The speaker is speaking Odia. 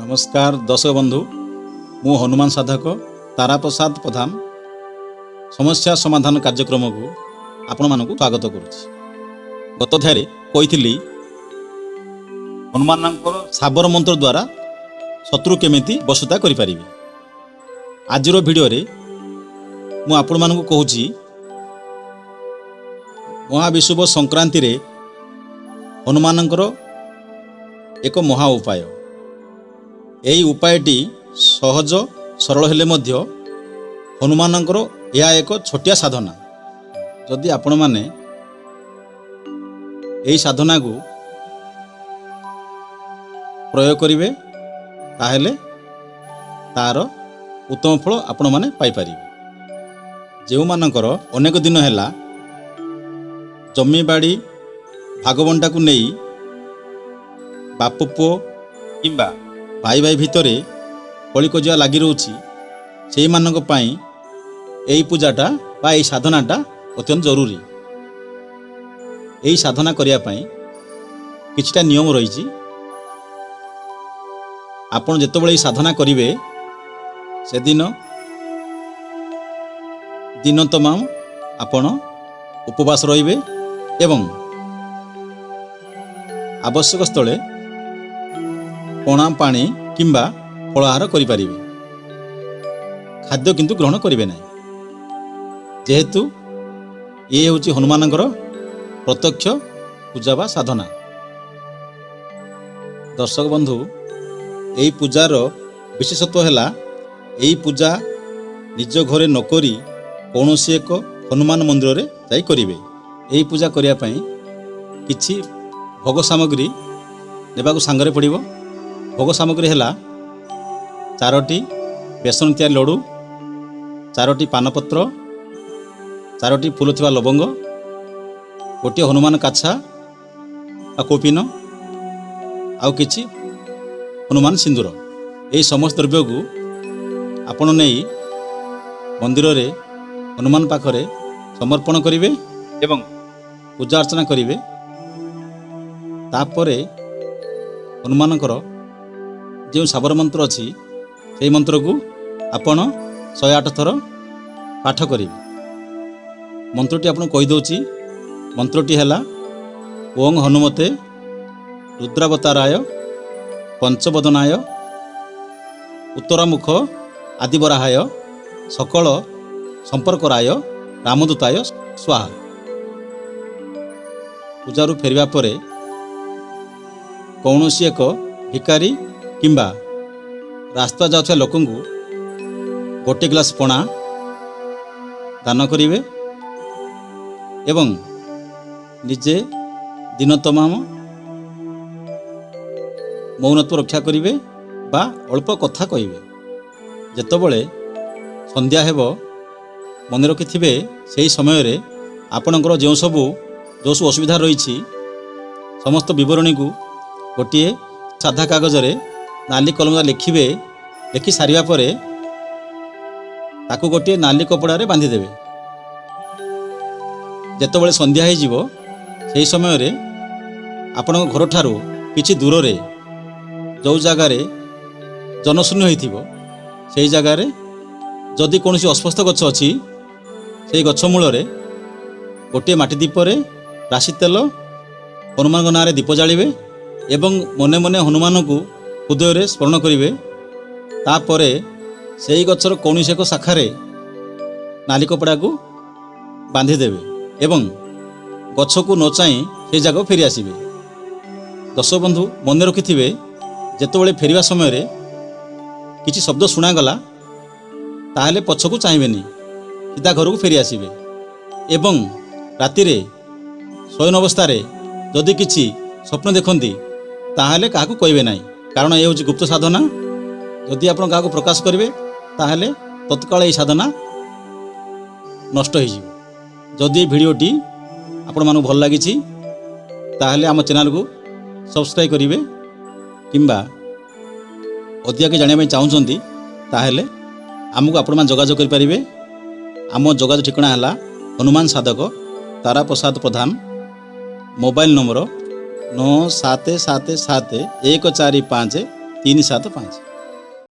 ନମସ୍କାର ଦର୍ଶକ ବନ୍ଧୁ, ମୁଁ ହନୁମାନ ସାଧକ ତାରାପ୍ରସାଦ ପ୍ରଧାନ ସମସ୍ୟା ସମାଧାନ କାର୍ଯ୍ୟକ୍ରମକୁ ଆପଣମାନଙ୍କୁ ସ୍ୱାଗତ କରୁଛି। ଗତ ଅଧ୍ୟାୟରେ କହିଥିଲି, ହନୁମାନଙ୍କର ଶାବର ମନ୍ତ୍ର ଦ୍ୱାରା ଶତ୍ରୁ କେମିତି ବଶତା କରିପାରିବେ। ଆଜିର ଭିଡ଼ିଓରେ ମୁଁ ଆପଣମାନଙ୍କୁ କହୁଛି, ମହାବିଷୁବ ସଂକ୍ରାନ୍ତିରେ ହନୁମାନଙ୍କର ଏକ ମହା ଉପାୟ। ଏହି ଉପାୟଟି ସହଜ ସରଳ ହେଲେ ମଧ୍ୟ ହନୁମାନଙ୍କର ଏହା ଏକ ଛୋଟିଆ ସାଧନା। ଯଦି ଆପଣମାନେ ଏହି ସାଧନାକୁ ପ୍ରୟୋଗ କରିବେ, ତାହେଲେ ତାର ଉତ୍ତମ ଫଳ ଆପଣମାନେ ପାଇପାରିବେ। ଯେଉଁମାନଙ୍କର ଅନେକ ଦିନ ହେଲା ଜମିବାଡ଼ି ଭାଗବଣ୍ଟାକୁ ନେଇ ବାପ ପୁଅ କିମ୍ବା ଭାଇ ଭାଇ ଭିତରେ କଳିକଜିଆ ଲାଗି ରହୁଛି, ସେଇମାନଙ୍କ ପାଇଁ ଏହି ପୂଜାଟା ବା ଏହି ସାଧନାଟା ଅତ୍ୟନ୍ତ ଜରୁରୀ। ଏହି ସାଧନା କରିବା ପାଇଁ କିଛିଟା ନିୟମ ରହିଛି। ଆପଣ ଯେତେବେଳେ ଏହି ସାଧନା କରିବେ, ସେଦିନ ଦିନ ତମାମ ଆପଣ ଉପବାସ ରହିବେ ଏବଂ ଆବଶ୍ୟକ ସ୍ଥଳେ ପଣା ପାଣି କିମ୍ବା ଫଳାହାର କରିପାରିବେ। ଖାଦ୍ୟ କିନ୍ତୁ ଗ୍ରହଣ କରିବେ ନାହିଁ, ଯେହେତୁ ଇଏ ହେଉଛି ହନୁମାନଙ୍କର ପ୍ରତ୍ୟକ୍ଷ ପୂଜା ବା ସାଧନା। ଦର୍ଶକ ବନ୍ଧୁ, ଏହି ପୂଜାର ବିଶେଷତ୍ୱ ହେଲା, ଏହି ପୂଜା ନିଜ ଘରେ ନକରି କୌଣସି ଏକ ହନୁମାନ ମନ୍ଦିରରେ ଯାଇ କରିବେ। ଏହି ପୂଜା କରିବା ପାଇଁ କିଛି ଭୋଗ ସାମଗ୍ରୀ ନେବାକୁ ସାଙ୍ଗରେ ପଡ଼ିବ। ଭୋଗ ସାମଗ୍ରୀ ହେଲା ଚାରୋଟି ବେସନ ତିଆରି ଲଡ଼ୁ, ଚାରୋଟି ପାନପତ୍ର, ଚାରୋଟି ଫୁଲ ଥିବା ଲବଙ୍ଗ, ଗୋଟିଏ ହନୁମାନ କାଛା ବା କୌପୀନ, ଆଉ କିଛି ହନୁମାନ ସିନ୍ଦୁର। ଏହି ସମସ୍ତ ଦ୍ରବ୍ୟକୁ ଆପଣ ନେଇ ମନ୍ଦିରରେ ହନୁମାନ ପାଖରେ ସମର୍ପଣ କରିବେ ଏବଂ ପୂଜା ଅର୍ଚ୍ଚନା କରିବେ। ତାପରେ ହନୁମାନଙ୍କର ଯେଉଁ ଶାବର ମନ୍ତ୍ର ଅଛି, ସେହି ମନ୍ତ୍ରକୁ ଆପଣ 108 ଥର ପାଠ କରିବେ। ମନ୍ତ୍ରଟି ଆପଣଙ୍କୁ କହିଦେଉଛି। ମନ୍ତ୍ରଟି ହେଲା, ଓଁ ହନୁମତେ ରୁଦ୍ରାବତାରାୟ ପଞ୍ଚବଦନାୟ ଉତ୍ତରାମୁଖ ଆଦିବରାହାୟ ସକଳ ସମ୍ପର୍କରାୟ ରାମଦୂତାୟ ସ୍ୱାହା। ପୂଜାରୁ ଫେରିବା ପରେ କୌଣସି ଏକ ଭିକାରୀ କିମ୍ବା ରାସ୍ତା ଯାଉଥିବା ଲୋକଙ୍କୁ ଗୋଟେ ଗ୍ଲାସ୍ ପଣା ଦାନ କରିବେ ଏବଂ ନିଜେ ଦିନ ତମାମ ମୌନତ୍ୱ ରକ୍ଷା କରିବେ ବା ଅଳ୍ପ କଥା କହିବେ। ଯେତେବେଳେ ସନ୍ଧ୍ୟା ହେବ, ମନେ ରଖିଥିବେ, ସେହି ସମୟରେ ଆପଣଙ୍କର ଯେଉଁ ସବୁ ଅସୁବିଧା ରହିଛି, ସମସ୍ତ ବିବରଣୀକୁ ଗୋଟିଏ ସାଧା କାଗଜରେ ନାଲି କଲମରେ ଲେଖିବେ। ଲେଖି ସାରିବା ପରେ ତାକୁ ଗୋଟିଏ ନାଲି କପଡ଼ାରେ ବାନ୍ଧିଦେବେ। ଯେତେବେଳେ ସନ୍ଧ୍ୟା ହେଇଯିବ, ସେହି ସମୟରେ ଆପଣଙ୍କ ଘରଠାରୁ କିଛି ଦୂରରେ ଯେଉଁ ଜାଗାରେ ଜନଶୂନ୍ୟ ହୋଇଥିବ, ସେହି ଜାଗାରେ ଯଦି କୌଣସି ଅଶ୍ୱତ୍ଥ ଗଛ ଅଛି, ସେହି ଗଛ ମୂଳରେ ଗୋଟିଏ ମାଟି ଦୀପରେ ରାଶି ତେଲ, ହନୁମାନଙ୍କ ନାଁରେ ଦୀପ ଜାଳିବେ ଏବଂ ମନେ ମନେ ହନୁମାନଙ୍କୁ ହୃଦୟରେ ସ୍ମରଣ କରିବେ। ତାପରେ ସେହି ଗଛର କୌଣସି ଏକ ଶାଖାରେ ନାଲି କପଡ଼ାକୁ ବାନ୍ଧିଦେବେ ଏବଂ ଗଛକୁ ନ ଚାହିଁ ସେହି ଜାଗାକୁ ଫେରି ଆସିବେ। ଦର୍ଶକ ବନ୍ଧୁ, ମନେ ରଖିଥିବେ, ଯେତେବେଳେ ଫେରିବା ସମୟରେ କିଛି ଶବ୍ଦ ଶୁଣାଗଲା, ତାହେଲେ ପଛକୁ ଚାହିଁବେନି, ସିଧା ଘରକୁ ଫେରି ଆସିବେ। ଏବଂ ରାତିରେ ଶୟନ ଅବସ୍ଥାରେ ଯଦି କିଛି ସ୍ୱପ୍ନ ଦେଖନ୍ତି, ତାହେଲେ କାହାକୁ କହିବେ ନାହିଁ, କାରଣ ଏ ହେଉଛି ଗୁପ୍ତ ସାଧନା। ଯଦି ଆପଣ କାହାକୁ ପ୍ରକାଶ କରିବେ, ତାହେଲେ ତତ୍କାଳ ଏହି ସାଧନା ନଷ୍ଟ ହୋଇଯିବ। ଯଦି ଏହି ଭିଡ଼ିଓଟି ଆପଣମାନଙ୍କୁ ଭଲ ଲାଗିଛି, ତାହେଲେ ଆମ ଚ୍ୟାନେଲକୁ ସବସ୍କ୍ରାଇବ୍ କରିବେ କିମ୍ବା ଅଧିକା କିଛି ଜାଣିବା ପାଇଁ ଚାହୁଁଛନ୍ତି, ତାହେଲେ ଆମକୁ ଆପଣମାନେ ଯୋଗାଯୋଗ କରିପାରିବେ। ଆମ ଯୋଗାଯୋଗ ଠିକଣା ହେଲା ହନୁମାନ ସାଧକ ତାରାପ୍ରସାଦ ପ୍ରଧାନ, ମୋବାଇଲ ନମ୍ବର 97771453 3 7 5।